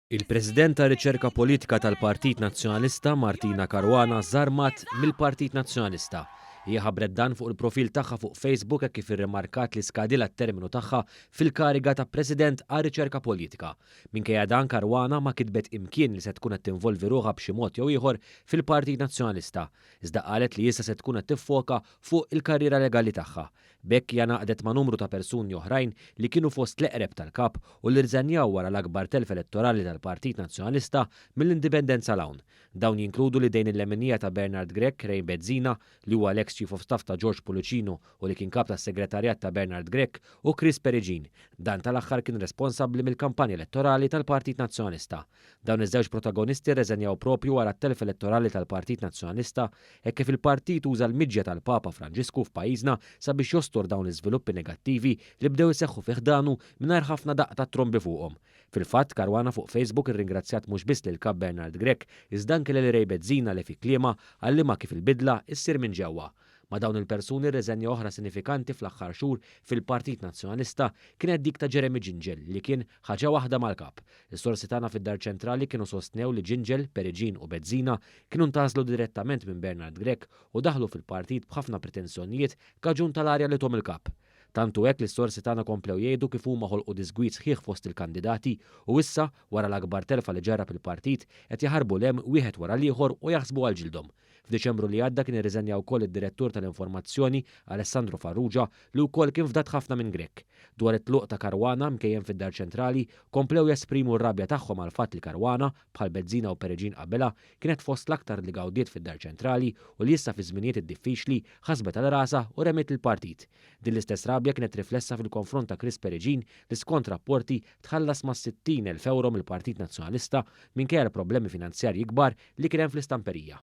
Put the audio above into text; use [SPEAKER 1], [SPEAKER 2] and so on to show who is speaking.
[SPEAKER 1] Il-President tar-Riċerka Politika tal-Partit Nazzjonalista, Martina Caruana, żarmat mill-Partit Nazzjonalista. Hija ħabbret dan fuq il-profil tagħha fuq Facebook hekk kif irrimarkat li skadilha t-terminu tagħha fil-kariga ta' President għar-Riċerka Politika. Minkejja dan, Caruana ma kitbet imkien li se tkun qed tinvolvi ruħha b'xi mod jew ieħor fil-Partit Nazzjonalista, iżda qalet li issa se tkun qed tiffoka fuq il-karriera legali tagħha. B'hekk hija ngħaqdet ma' numru ta' persuni oħrajn li kienu fost l-eqreb tal-Kap u li rriżenjaw wara l-akbar telf elettorali tal-Partit Nazzjonalista mill-Indipendenza 'l hawn. Dawn jinkludu l-idejn il-leminija ta' Bernard Grech, Ray Bezzina, li huwa l-eks Chief of Staff ta' George Pullicino u li kien Kap tas-Segretarjat ta' Bernard Grech, u Chris Peregin. Dan tal-aħħar kien responsabbli mill-kampanja elettorali tal-Partit Nazzjonalista. Dawn iż-żewġ protagonisti rreżenjaw proprju wara t-telf elettorali tal-Partit Nazzjonalista hekk kif il-partit uża l-miġja tal-Papa Franġisku f'pajjiżna sabiex jostor dawn l-iżviluppi negattivi li bdew iseħħu fi ħdanu mingħajr ħafna daqq ta' trombi fuqhom. Fil-fatt, Caruana fuq Facebook irringrazzjat mhux biss lill-Kap Bernard Grech iżda anke lil Ray Bezzina li fi kliemha għallimha kif il-bidla issir minn ġewwa. Ma' dawn il-persuni r-reżenja oħra sinifikanti fl-aħħar xhur fil-Partit Nazzjonalista kienet dik ta' Jeremy Gingell li kien ħaġa waħda mal-Kap. Is-sorsi tagħna fid-Dar Ċentrali kienu sostnew li Gingell, Peregin u Bezzina kienu ntgħażlu direttament minn Bernard Grech u daħlu fil-partit b'ħafna pretensjonijiet kaġun tal-arja li thom il-Kap. Tant hu hekk li s-sorsi tagħna komplew jgħidu kif huma ħolqu diżgwid sħiħ fost il-kandidati u issa, wara l-akbar telfa li ġarrab il-partit, qed jaħarbu 'l hemm wieħed wara l-ieħor u jaħsbu għal ġildhom. F'Diċembru li għadda kien irriżenja wkoll id-Direttur tal-Informazzjoni, Alessandro Farrugia, li wkoll kien fdat ħafna minn Grech. Dwar it-tluq ta' Caruana, mkejjen fid-Dar Ċentrali, komplew jesprimu r-rabja tagħhom għall-fatt li Caruana, bħal Bezzina u Peregin qabilha, kienet fost l-aktar li gawdiet fid-Dar Ċentrali u li issa fiż-żminijiet id-diffiċli ħasbet għal rasha u remiet lill-partit. Din l-istess rabja kienet riflessa fil-konfront ta' Chris Peregin li skont rapporti tħallas mas-60,000 ewro mill-Partit Nazzjonalista minkejja l-problemi finanzjarji kbar li kien hemm fl-istamperija.